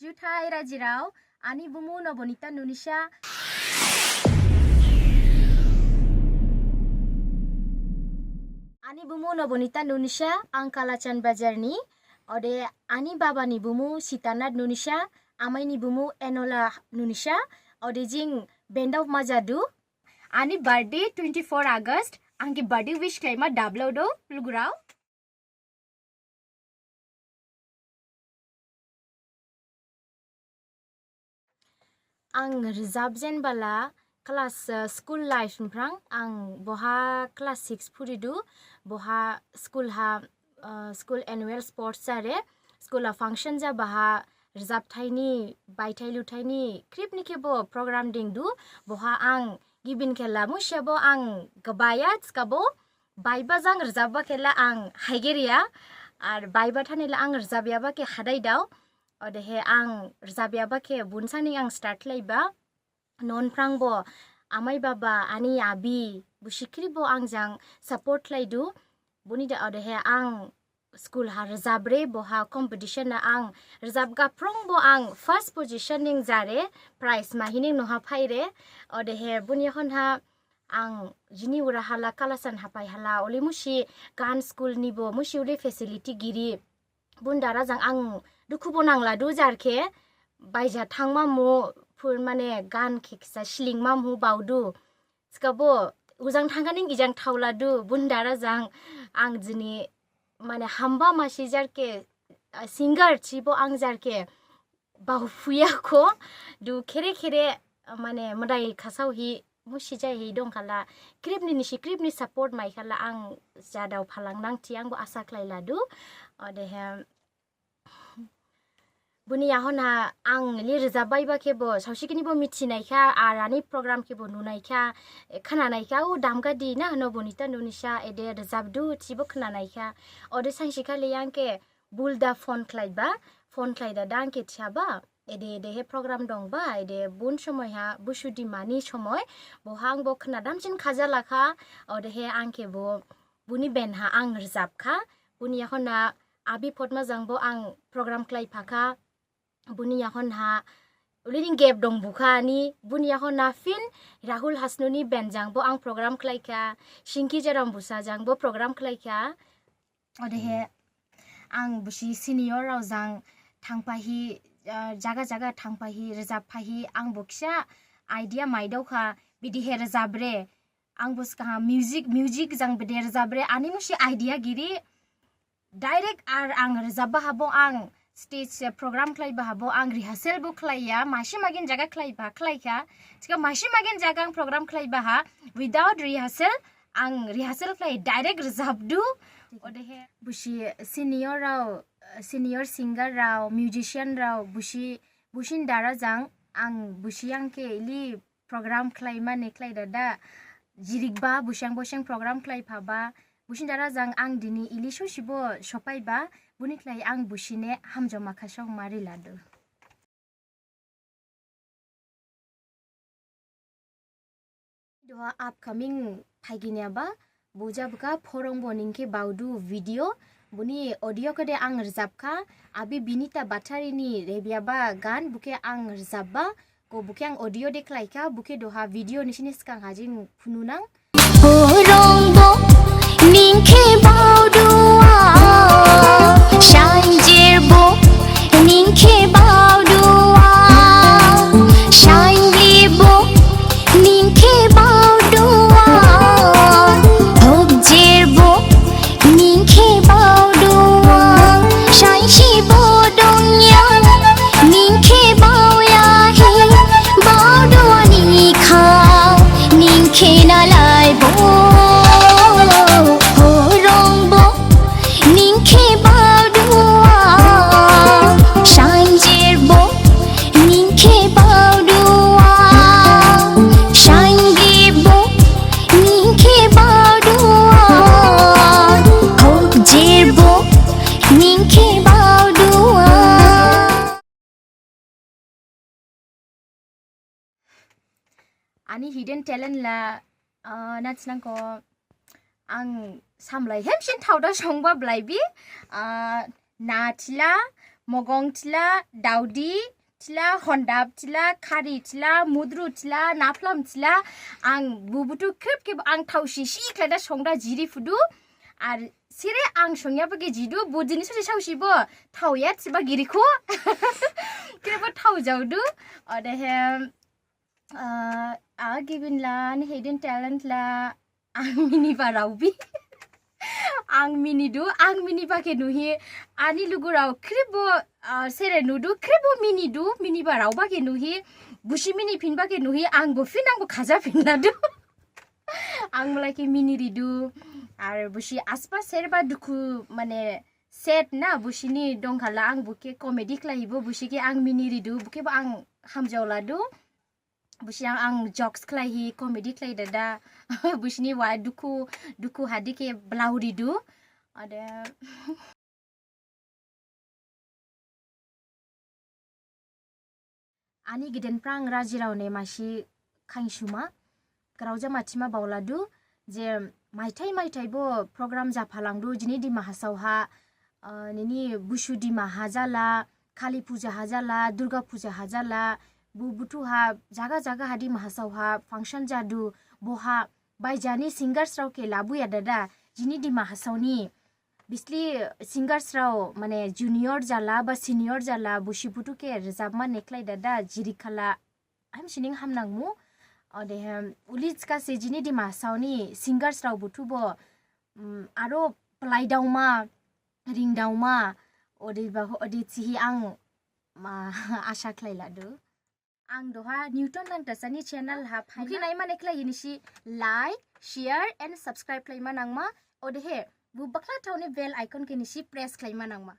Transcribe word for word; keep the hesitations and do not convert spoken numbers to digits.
Juthai rajirao, ani bumu Nobonita Nunisa. Ani bumu Nobonita Nunisa, ang Kalachan Bazar ni. Ode ani baba ni bumu Sitanath Nunisa, amai ni bumu Enola Nunisa. Ode jing bendao majadu. Ani birthday twenty-four August, ang khe birthday wish khlaima dablao do, lugurao. Ang rajab jenbala class, eh, school life niphrang ang boha class six phuridu, boha school ha, eh, school annual sports jare, school ha function jabaha rajabthaini, baithai luthaini, khrip ni khebo program dengdu, boha ang gibin khela musibo ang gabaya thikhabo, baiba jang rajabba khela ang haigeriya, ar baiba thanila ang rajabyaba khe hadaidao. Odehe ang rajabyaba khe bunsani ang start laiba. Nonphrangbo amai baba, ani abi, busi khripbo ang jang support laidu. Buni da odehe ang school ha rajabre, boha competition ha ang rajab gaphrongbo ang first position ning jare, prize mahining noha phaire. Odehe buni honha ang jini ura hala Kalachan hapai hala, oli musi gan school nibo musi oli facility giri. Bundara jang ang dukhubo nangladu jar khe, baija thangmamu, phur mane gan khe kisa slingmamu baodu. Thikhabo ujang thangkhaning ijang thaoladu, bundara jang ang jini mane hamba masi jar khe, ah, singer thibo ang jar khe baophuyakho, du khere khere, ah, mane madai khasaohi musi jaihi dongkhala, khrip ni nisi khrip ni support maikhala ang jadao phalangnang thi angbo asa khlailadu. Odehe buni yahonha ang li rajabbaiba khebo, saosi khinibo mithinaikha, ar ani program khebo nunaikha, eh, khnanaikha, o damgadi na Nobonita Nunisa ede rajabdu thibo khnanaikha. Ode sainsi khali ang khe bulda phone khlaiba, phone khlaidada ang khe thiyaba, ede edehe program dongba, ede bun somoi ha Busu Dimani somoi, boha angbo khnadamsin khajalakha, odehe ang khebo buni band ha ang rajabkha, buni yahonha abi Potma jangbo ang program khlaiphakha, buni yahonha ulining gap dongbukha ani, buni yahonha phin Rahul Hasnu ni band jangbo ang program khlaikha, Singki Jaram Busa jangbo program khlaikha. Odehe ang busi senior rao jang thangphahi, ah, jaga jaga thangphahi, rajabphahi, angbo kisa idea maidaokha, bidihe rajabre, angbo sgaha music, music jang bede rajabre, ani musi idea giri. Direct ar ang rajabba habo ang stage, eh, program khlaiba habo ang rehearsal bo khlaiya, masi magin jaga khlaiba khlaikha. Thikha masi magin jaga ang program khlaiba ha, without rehearsal, ang rehearsal khlai direct rajabdu. Odehe busi senior rao, eh, senior singer rao, musician rao, busi, busin dara jang ang busi ang khe ili program khlaimane khlaidada jirikba, busi ang boseng program khlaiphaba, busin dara jang ang dini ili sosibo sophaiba, buni khlai ang busine hamjaoma khasaoma riladu. Duha upcoming phaiginyaba, bo jabkha Phorongbo Ning Khe Baodu video, buni audio khade ang rajabkha, abi Binita Bathari ni rebyaba gan bokhe ang rajabba, ko bokhe ang audio de khlaikha, bokhe duha video nisini sgang ha jing phununang. Phorongbo ning khe baodu a, sainjirbo ning khe baodu a, sainglibo ning khe baodu a, hokjirbo ning khe baodu a, sainsibo dongya ning khe baoya hi, baodu ani khao ning khe nalaibo. Phorongbo ning khe baodu a, sainjirbo ning khe baodu a, sainglibo ning khe baodu a, hokjirbo ning khe baodu a. Ani hidden talent la, ah, nathnangkho ang samlai hemsin thaoda songba blaibi, ah, nathila, Mogong thila, daodi thila, hondap thila, khari thila, mudru thila, naphlam thila. Ang bo buthu khrip khe ang thaosi si khlai da songda jiri phudu. Ar sere ang songyaba khe jidu, bo jinis se saosibo thaoya thiba girikho. Khrip bo thaojaodu. Odehe, ah, a gibin la, ani hidden talent la, ang miniba raobi. Ang minidu, ang miniba khe nuhi, ani lugurao khrip bo, ah, sere nudu, khrip bo minidu, miniba raoba khe nuhi, busi miniphinba khe nuhi, ang bo phin, ang bo khaja phinladu. Ang mlai khe miniridu, ar busi asba sereba dukhu, mane, sad na, busini dongkhala, ang bo khe comedy khlaihibo, busi khe ang miniridu, bo khe bo ang hamjaoladu. Busi ang, ang jokes khlaihi, comedy khlai dada. Busini wa dukhu, dukhu hadi khe blaoridu. Ode ani giden phrang rajirao ne masi khainsuma, graoja mathima baoladu, je maithai maithai bo program japhalangdu, jini Dima Hasao ha, ah, nini Busu Dima ha jala, Kali Puja ha jala, Durga Puja ha jala, bo buthu ha, jaga jaga ha Dima Hasao ha, function jadu, boha, baijani singers rao khe labuya dada, jini Dima Hasao ni, bisli singers rao, mane junior jala, ba senior jala, busi buthu khe rajabma ne khlai dada, jirikhala, hamsining hamnangmu. Odehe, uli thikhase jini Dima Hasao ni singers rao buthu bo, mm, aro plaidaoma, ringdaoma, ode ba, ode thihi ang ma asa khlailadu. Ang duha Newton Langthasa ni channel ha phai. Bukhe naima ne khlaihi nisi like, share and subscribe khlaima nangma. Odehe, bo bakhla thaoni bell icon khe nisi press khlaima nangma.